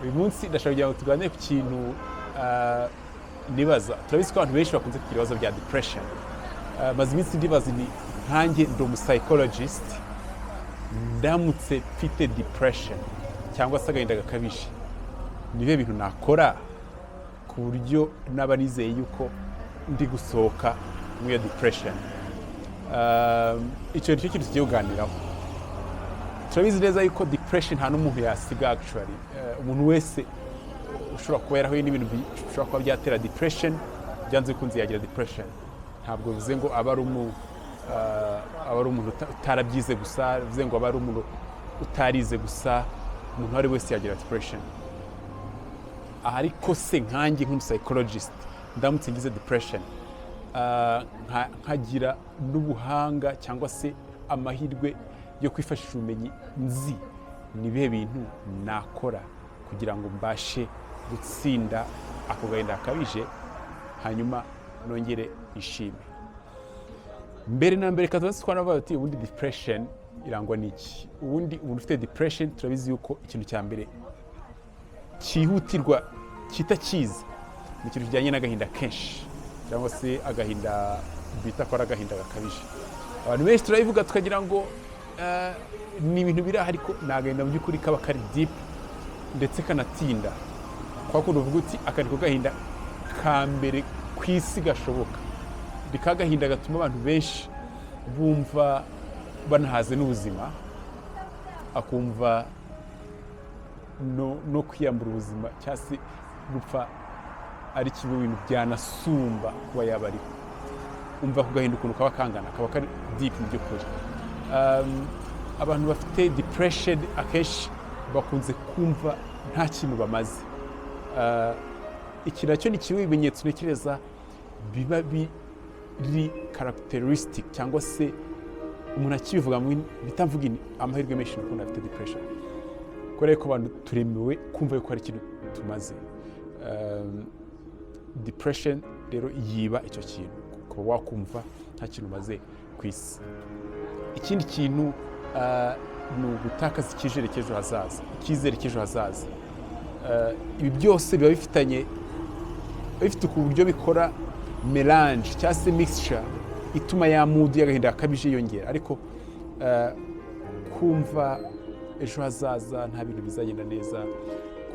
Uyu munsi ndashaka kugira ngo tuganire ku kintu nibaza. Turabizi ko abantu benshi bakunze kugira ibibazo bya depression. Maze iminsi ndibaza ni nkanjye ndi umu psychologist, ndamutse mfite depression cyangwa se agahinda gakabije, ni ibihe bintu nakora ku buryo naba nizeye yuko ndi gusohoka muri iyo depression? Icyo nicyo kintu tugiye kuganiraho. Turabizi neza yuko depression nta n'umuntu yasiga actually. Umuntu wese ushobora kuba yarahuye n'ibintu bishobora kuba byatera depression, byanze bikunze yagira depression. Ntabwo bivuze ngo aba ari umuntu utarabyize gusa, bivuze ngo aba ari umuntu utarize gusa. Umuntu uwo ari we wese yagira depression. Ariko se nkanjye nk'umupsychologist, ndamutse ngize depression, nkagira n'ubuhanga cyangwa se amahirwe yo kwifashisha ubumenyi nzi, ni ibihe bintu nakora kugira ngo mbashe gutsinda ako gahinda gakabije, hanyuma nongere nishime? Mbere na mbere, kaza twanavuga ati ubundi depression irangwa n'iki? Ubundi umuntu ufite depression, turabizi yuko ikintu cya mbere cyihutirwa kita kiza ni ikintu kijyanye n'agahinda kenshi, cyangwa se agahinda bita ko ari agahinda gakabije. Abantu benshi turabivuga tukagira ngo ni ibintu biri aho, ariko ni agahinda mu by'ukuri kaba kari deep ndetse kanatinda, kwa kundi uvuga uti aka niko gahinda ka mbere ku isi gashoboka. Ni ka gahinda gatuma abantu benshi bumva banahaze n'ubuzima, akumva no kwiyambura ubuzima cyangwa se gupfa ari kimwe mu bintu byanasumba kuba yaba ariho. Umva ku gahinda ukuntu kaba kangana, kaba kari deep mu by'ukuri. Abantu bafite depression akenshi bakunze kumva nta kintu bamaze. Iki nacyo ni kimwe mu bimenyetso ntekereza biba biri characteristic, cyangwa se umuntu akibivuga mpita mvuga amahirwe menshi ni ukuntu afite depression, kubera ko abantu turemewe kumva yuko hari ikintu tumaze. Depression rero yiba icyo kintu, kuba wakumva nta kintu umaze ku isi. Ikindi kintu ni ugutakaza icyizere cy'ejo hazaza, icyizere cy'ejo hazaza. Ibi byose biba bifitanye, bifite ku buryo bikora mélange cyangwa se mixture ituma ya mood y'agahinda gakabije yiyongera. Ariko kumva ejo hazaza nta bintu bizagenda neza,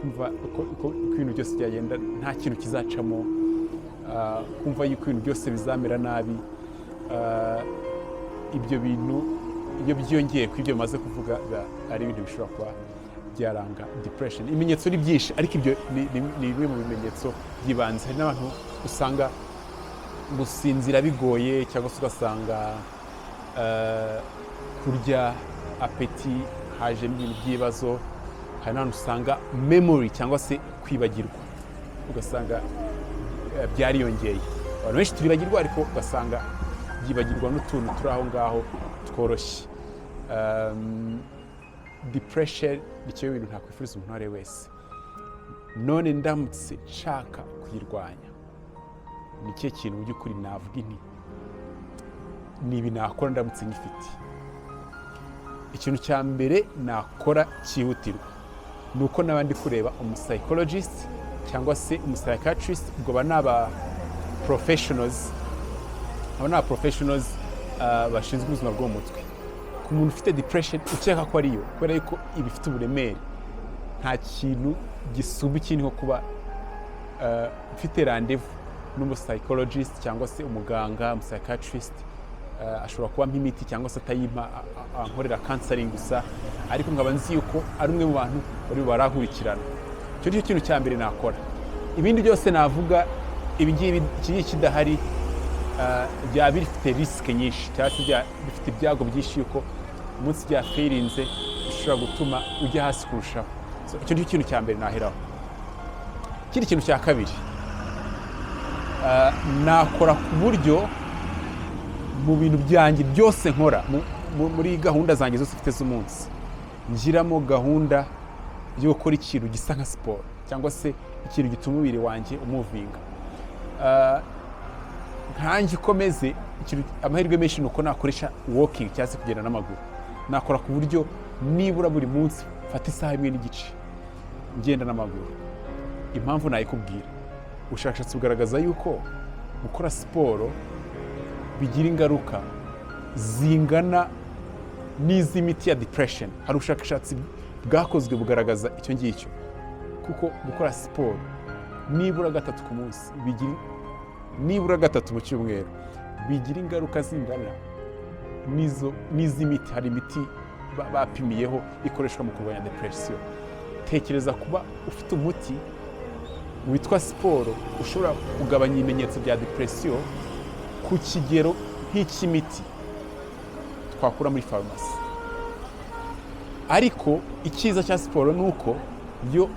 kumva uko ibintu byose byagenda nta kintu kizacamo, kumva yuko ibintu byose bizamera nabi, ibyo bintu iyo byiyongeye ku ibyo bimaze kuvuga, biba ari ibintu bishobora kuba byaranga depression. Ibimenyetso ni byinshi, ariko ibyo ni bimwe mu bimenyetso by'ibanze. Hari n'abantu usanga gusinzira bigoye, cyangwa se ugasanga kurya, appétit hajemo ibintu by'ibibazo. Hari n'abantu usanga memory cyangwa se kwibagirwa, ugasanga byariyongeye. Abantu benshi turibagirwa, ariko ugasanga byibagirwa n'utuntu turi aho ngaho tworoshye. Depression ni kimwe mu bintu ntakwifuriza umuntu uwo ari we wese. None ndamutse nshaka kuyirwanya, ni ikihe kintu mu by'ukuri navuga inti ni ibi nakora ndamutse ngifite? Ikintu cya mbere nakora cyihutirwa ni uko naba ndi kureba umupsychologist cyangwa se umupsychiatrist. Ubwo aba ni aba professionals, aba ni aba professionals bashinzwe ubuzima bwo mu mutwe. Ku muntu ufite depression ukeka ko ariyo, kubera yuko iba ifite uburemere, nta kintu gisumba ikindi nko kuba mfite rendez-vous n'umupsychologist cyangwa se umuganga, umupsychiatrist. Ashobora kuba ampa imiti cyangwa se atayimpa, ankorera counseling gusa, ariko nkaba nzi yuko ari umwe mu bantu bari barankurikirana. Icyo nicyo kintu cya mbere nakora. Ibindi byose navuga, ibi ngibi, iki ngiki kidahari, byaba bifite risque nyinshi, cyangwa se byaba bifite ibyago byinshi yuko umunsi byafailinze bishobora gutuma ujya hasi kurushaho. So, icyo nicyo kintu cya mbere naheraho. Ikindi kintu cya kabiri, nakora ku buryo mu bintu byanjye byose nkora, muri gahunda zanjye zose mfite z'umunsi, ngira gahunda yo gukora ikintu gisa nka siporo, cyangwa se ikintu gituma umubiri wanjye umuvinga. Nkanjye uko meze, amahirwe menshi ni uko nakoresha walking cyangwa se kugenda n'amaguru. Nakora ku buryo nibura buri munsi mfata isaha imwe n'igice. Ngenda n'amaguru. Impamvu nayikubwira: ubushakashatsi bugaragaza yuko gukora siporo bigira ingaruka zingana n'iz'imiti ya depression. Hari ubushakashatsi bwakozwe bugaragaza icyo ngicyo, kuko gukora siporo nibura gatatu ku munsi bigira, nibura gatatu mu cyumweru, bigira ingaruka zingana n'izo n'iz'imiti. Hari imiti bapimiyeho ikoreshwa mu kurwanya depression. Tekereza kuba ufite umuti witwa siporo ushobora kugabanya ibimenyetso bya depression ku kigero nk'icy'imiti twakura muri farumasi. Ariko icyiza cya siporo ni uko yo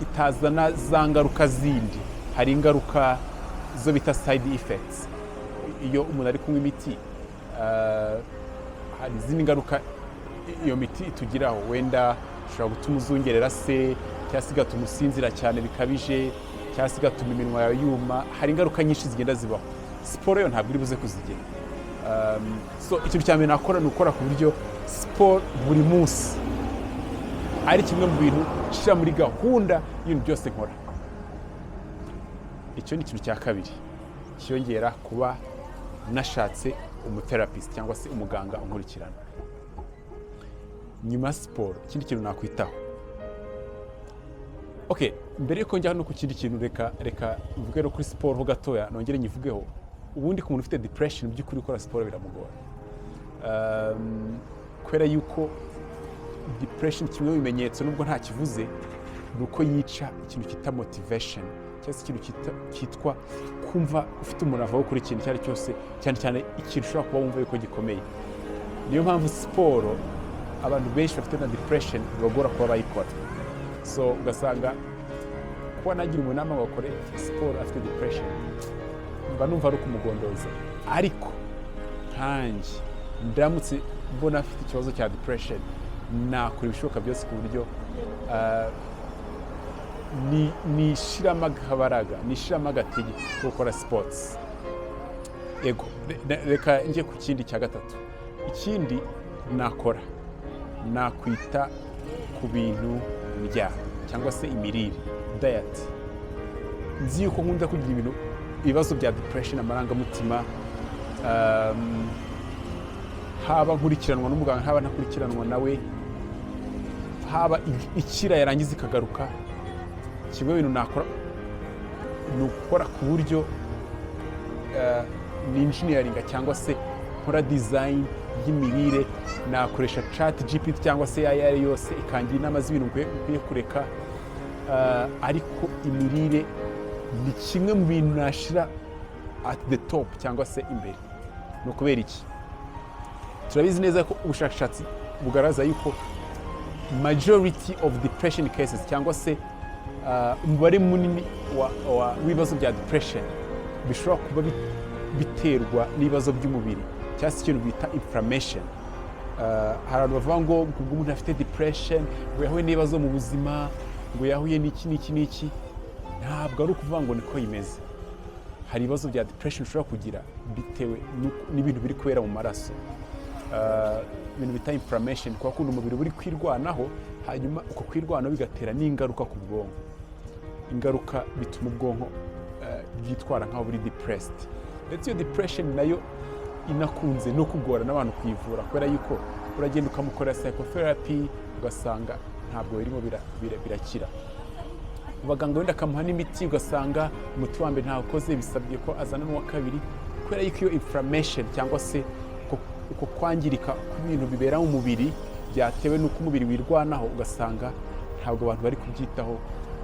itazana za ngaruka zindi. Hari ingaruka zo bita side effects. Iyo umuntu ari kunywa imiti, hari izindi ngaruka iyo miti itugiraho. Wenda ishobora gutuma uzungerera se, cyangwa se igatuma usinzira cyane bikabije, cyangwa se igatuma iminwa yawe yuma. Hari ingaruka nyinshi zigenda zibaho. Siporo yo ntabwo iri buze kuzigira. So ikintu cya mbere nakora ni ukora ku buryo siporo buri munsi ari kimwe mu bintu nshyira muri gahunda y'ibintu byose nkora. Icyo ni ikintu cya kabiri cyiyongera kuba nashatse umutherapist cyangwa se umuganga unkurikirana. Nyuma ya siporo, ikindi kintu nakwitaho, okay, mbere yuko njya no ku kindi kintu, reka mvuge no kuri siporo ho gatoya, nongere nyivugeho. Ubundi ku muntu ufite depression, mu by'ukuri gukora siporo biramugora, kubera yuko depression, kimwe mu bimenyetso, nubwo nta kivuze, ni uko yica ikintu cyita motivation, cyangwa se ikintu cyitwa kumva ufite umurava wo gukora ikintu icyo ari cyo cyose, cyane cyane ikintu ushobora kuba wumva yuko gikomeye. Niyo mpamvu siporo abantu benshi bafite na depression bibagora kuba bayikora. So ugasanga kuba nagira umuntu inama ngo akore siporo afite depression, mba numva ari ukumugondoza. Ariko nkanjye ndamutse mbona afite ikibazo cya depression, nakora ibishoboka byose ku buryo nishiramo akabaraga, nishiramo agatege ko gukora sports. Ego, reka njye ku kindi cya gatatu. Ikindi nakora, nakwita ku bintu ndya cyangwa se imirire, diet. Nzi yuko nkunda kugira ibintu, ibibazo bya depression, amarangamutima, haba nkurikiranwa n'umuganga, haba ntakurikiranwa nawe, haba ikira yarangiza ikagaruka. Kimwe mu bintu nakora ni ugukora ku buryo ni engineering cyangwa se nkora design y'imirire. Nakoresha ChatGPT cyangwa se ayo ari yo yose ikangira inama z'ibintu nkwiye kureka. Ariko imirire ni kimwe mu bintu nashyira at the top cyangwa se imbere. Ni ukubera iki? Turabizi neza ko ubushakashatsi bugaragaza yuko majority of depression cases, cyangwa se umubare munini w'ibibazo bya depression, bishobora kuba biterwa n'ibibazo by'umubiri cyangwa se ikintu bita inflammation. Hari abantu bavuga ngo ubwo umuntu afite depression, ngo yahuye n'ibibazo mu buzima, ngo yahuye n'iki n'iki n'iki. Ntabwo ari ukuvuga ngo niko bimeze. Hari ibibazo bya depression ushobora kugira bitewe n'ibintu biri kubera mu maraso, ibintu bita inflammation, kuko kundi umubiri uri kwirwanaho, hanyuma uko kwirwanaho bigatera n'ingaruka ku bwonko. Ingaruka bituma ubwonko bwitwara nk'aho buri depressed. Ndetse iyo depression nayo inakunze no kugora n'abantu kuyivura, kubera yuko uragenda ukamukorera psychotherapy, ugasanga ntabwo birimo birakira. Abaganga wenda akamuha n'imiti, ugasanga umuti wa mbere ntawukoze, bisabye ko azana n'uwa kabiri, kubera yuko iyo inflammation cyangwa se uko kwangirika kw'ibintu bibera mu mubiri byatewe n'uko umubiri wirwanaho, ugasanga ntabwo abantu bari kubyitaho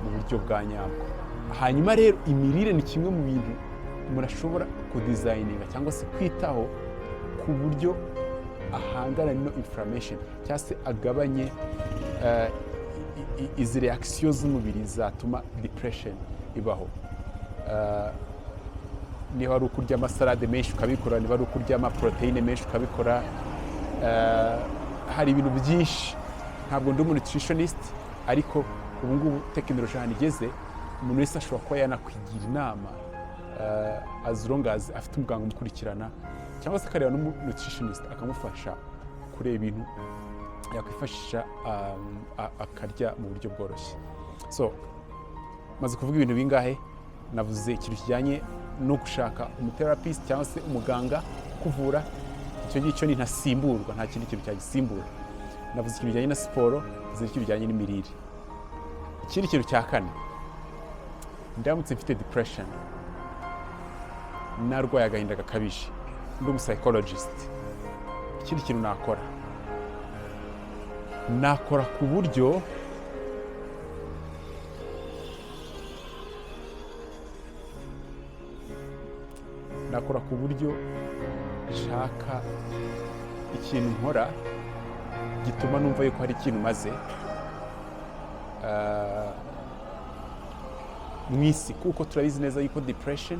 mu buryo bwa nyabwo. Hanyuma rero imirire ni kimwe mu bintu umuntu ashobora kudesigninga cyangwa se kwitaho ku buryo ahangana n'ino inflammation cyangwa se agabanye izi reaction z'umubiri zatuma depression ibaho. Niba ari ukurya amasalade menshi ukabikora, niba ari ukurya amaporoteyine menshi ukabikora. Hari ibintu byinshi. Ntabwo ndi umu nutritionist, ariko ubu ngubu tekinoloji ahantu igeze, umuntu wese ashobora kuba yanakwigira inama, as long as afite umuganga umukurikirana, cyangwa se akareba n'umu nutritionist akamufasha kureba ibintu yakwifashisha, akarya mu buryo bworoshye. So maze kuvuga ibintu bingahe? Navuze ikintu kijyanye no gushaka umutherapist cyangwa se umuganga kuvura. Icyo ngicyo ni ntasimburwa, nta kindi kintu cyagisimbura. Navuze ikintu bijyanye na siporo, navuze ikintu bijyanye n'imirire. Ikindi kintu cya kane, ndamutse mfite depression, narwaye agahinda gakabije, ndi umupsychologist, ikindi kintu nakora, nakora ku buryo nshaka ikintu nkora gituma numva yuko hari ikintu maze mu isi, kuko turabizi neza yuko depression,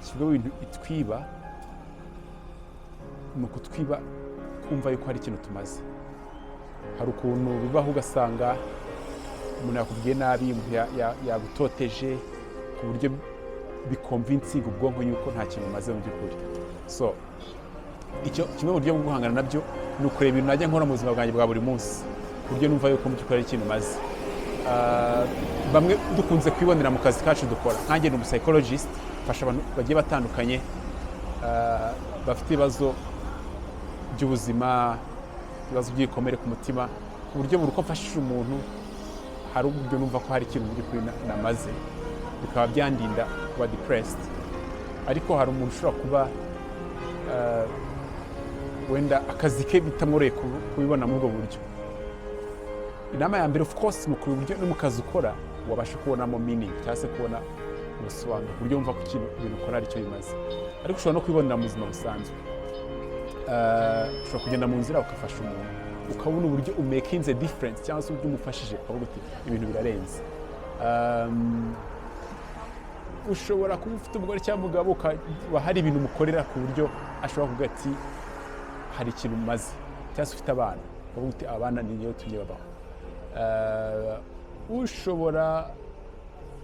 kimwe mu bintu itwiba ni ukutwiba kumva yuko hari ikintu tumaze. Hari ukuntu bibaho ugasanga umuntu yakubwiye nabi, umuntu yagutoteje ku buryo biconvincinga ubwonko yuko nta kintu umaze mu by'ukuri. So icyo kimwe mu buryo bwo guhangana nabyo ni ukureba ibintu najya nkora mu buzima bwanjye bwa buri munsi, ku buryo numva yuko mu by'ukuri hari ikintu maze. Bamwe dukunze kwibonera mu kazi kacu dukora. Nkanjye ni umupsychologist, mfasha abantu bagiye batandukanye bafite ibibazo by'ubuzima, ibibazo by'ibikomere ku mutima, ku buryo buri uko mfashije umuntu hari uburyo numva ko hari ikintu mu by'ukuri namaze, bikaba byandinda kuba depressed. Ariko hari umuntu ushobora kuba wenda akazi ke bitamworoheye kubibona muri ubwo buryo. Inama ya mbere, of course, ni ukureba uburyo no mu kazi ukora wabasha kubonamo meaning cyangwa se kubona ubusobanuro, ku buryo wumva ko ikintu, ibintu ukora ari cyo bimaze. Ariko ushobora no kubibonera mu buzima busanzwe. Ushobora kugenda mu nzira ugafasha umuntu, ukabona uburyo umakinze difference cyangwa se uburyo umufashije, ukavuga uti ibintu birarenze. Ushobora kuba ufite umugore cyangwa umugabo, ukaba hari ibintu umukorera ku buryo ashobora kuvuga ati hari ikintu umaze, cyangwa se ufite abana, ukavuga uti abana ni njyewe utumye babaho. Ushobora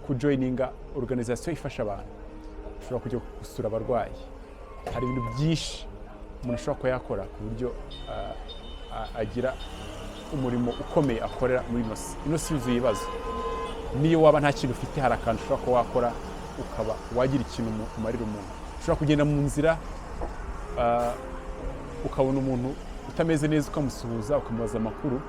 kujoininga organisation ifasha abantu, ushobora kujya gusura abarwayi. Hari ibintu byinshi umuntu ashobora kuba yakora ku buryo agira umurimo ukomeye akorera muri ino si. Ino si yuzuye ibibazo. Niyo waba nta kintu ufite, hari akantu ushobora kuba wakora ukaba wagira ikintu umarira umuntu. Ushobora kugenda mu nzira ukabona umuntu utameze neza, ukamusuhuza, ukamubaza amakuru,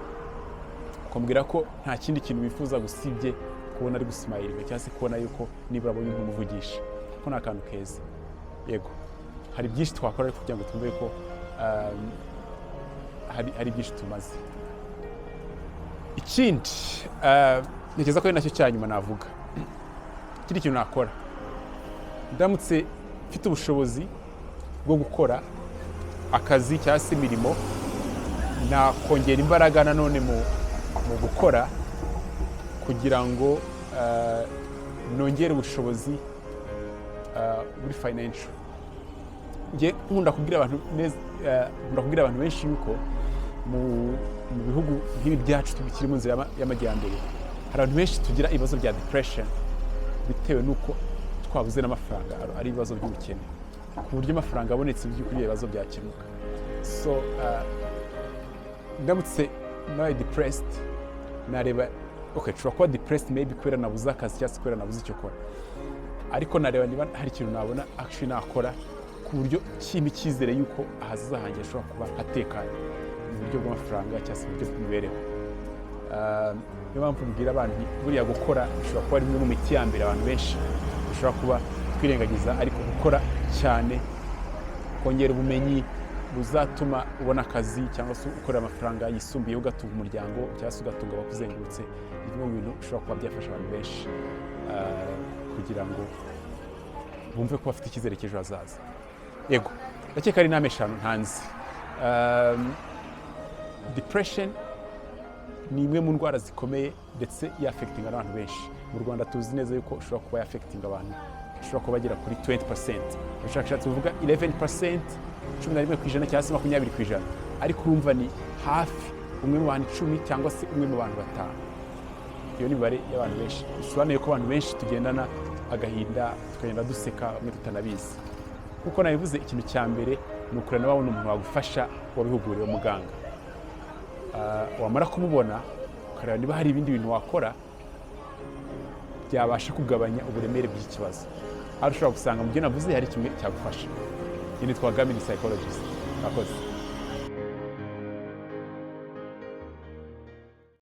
ukamubwira ko nta kindi kintu wifuza gusibye kubona ari gusmilinga, cyangwa se kubona yuko nibura abonye umuntu umuvugisha, ko ni akantu keza. Yego, hari byinshi twakora ariko kugira ngo twumve ko hari byinshi tumaze. Ikindi ntekereza ko ari nacyo cya nyuma navuga, ikindi kintu nakora ndamutse mfite ubushobozi bwo gukora akazi cyangwa se imirimo, nakongera imbaraga nanone mu gukora kugira ngo nongere ubushobozi muri financial. Njye nkunda kubwira abantu neza, nkunda kubwira abantu benshi yuko mu bihugu nk'ibi byacu bikiri mu nzira y'amajyambere, hari abantu benshi tugira ibibazo bya depression bitewe n'uko twabuze n'amafaranga, ari ibibazo by'ubukene, ku buryo amafaranga abonetse by'ukuri ibyo bibazo byakemuka. So ndamutse nabaye depressed, nareba, okay, nshobora kuba depressed maybe kubera nabuze akazi cyangwa se kubera nabuze icyo kora, ariko nareba niba hari ikintu nabona actually nakora ku buryo kimpa icyizere yuko ahazaza hanjye hashobora kuba hatekanye mu buryo bw'amafaranga cyangwa se mu buryo bw'imibereho. Niyo mpamvu mbwira abantu nti buriya gukora bishobora kuba ari imwe mu miti ya mbere abantu benshi bashobora kuba twirengagiza, ariko gukora cyane, kongera ubumenyi buzatuma ubona akazi cyangwa se ukorera amafaranga yisumbuyeho, ugatunga umuryango cyangwa se ugatunga abakuzengurutse, ni bimwe mu bintu bishobora kuba byafasha abantu benshi kugira ngo bumve ko bafite icyizere cy'ejo hazaza. Yego, ndakeka ari inama eshanu ntanze. Depression ni imwe mu ndwara zikomeye ndetse yaffectinga n'abantu benshi. Mu Rwanda tuzi neza yuko ushobora kuba yaffectinga abantu bashobora kuba bagera kuri 20%. Ubushakashatsi buvuga 11%, 11% cyangwa se 20%, ariko urumva ni hafi umwe mu bantu 10 cyangwa se umwe mu bantu batanu. Iyo ni imibare y'abantu benshi, bisobanuye ko abantu benshi tugendana agahinda, tukagenda duseka bamwe tutanabizi. Kuko nabivuze, ikintu cya mbere ni ukureba niba wabona umuntu wagufasha wabihuguriwe, muganga. Wamara kumubona, ukareba niba hari ibindi bintu wakora. byabasha kugabanya uburemere bw'ikibazo. Aho ushobora gusanga mu byo navuze hari kimwe cyagufasha. Njye nitwa Gamini, psychologist. Murakoze.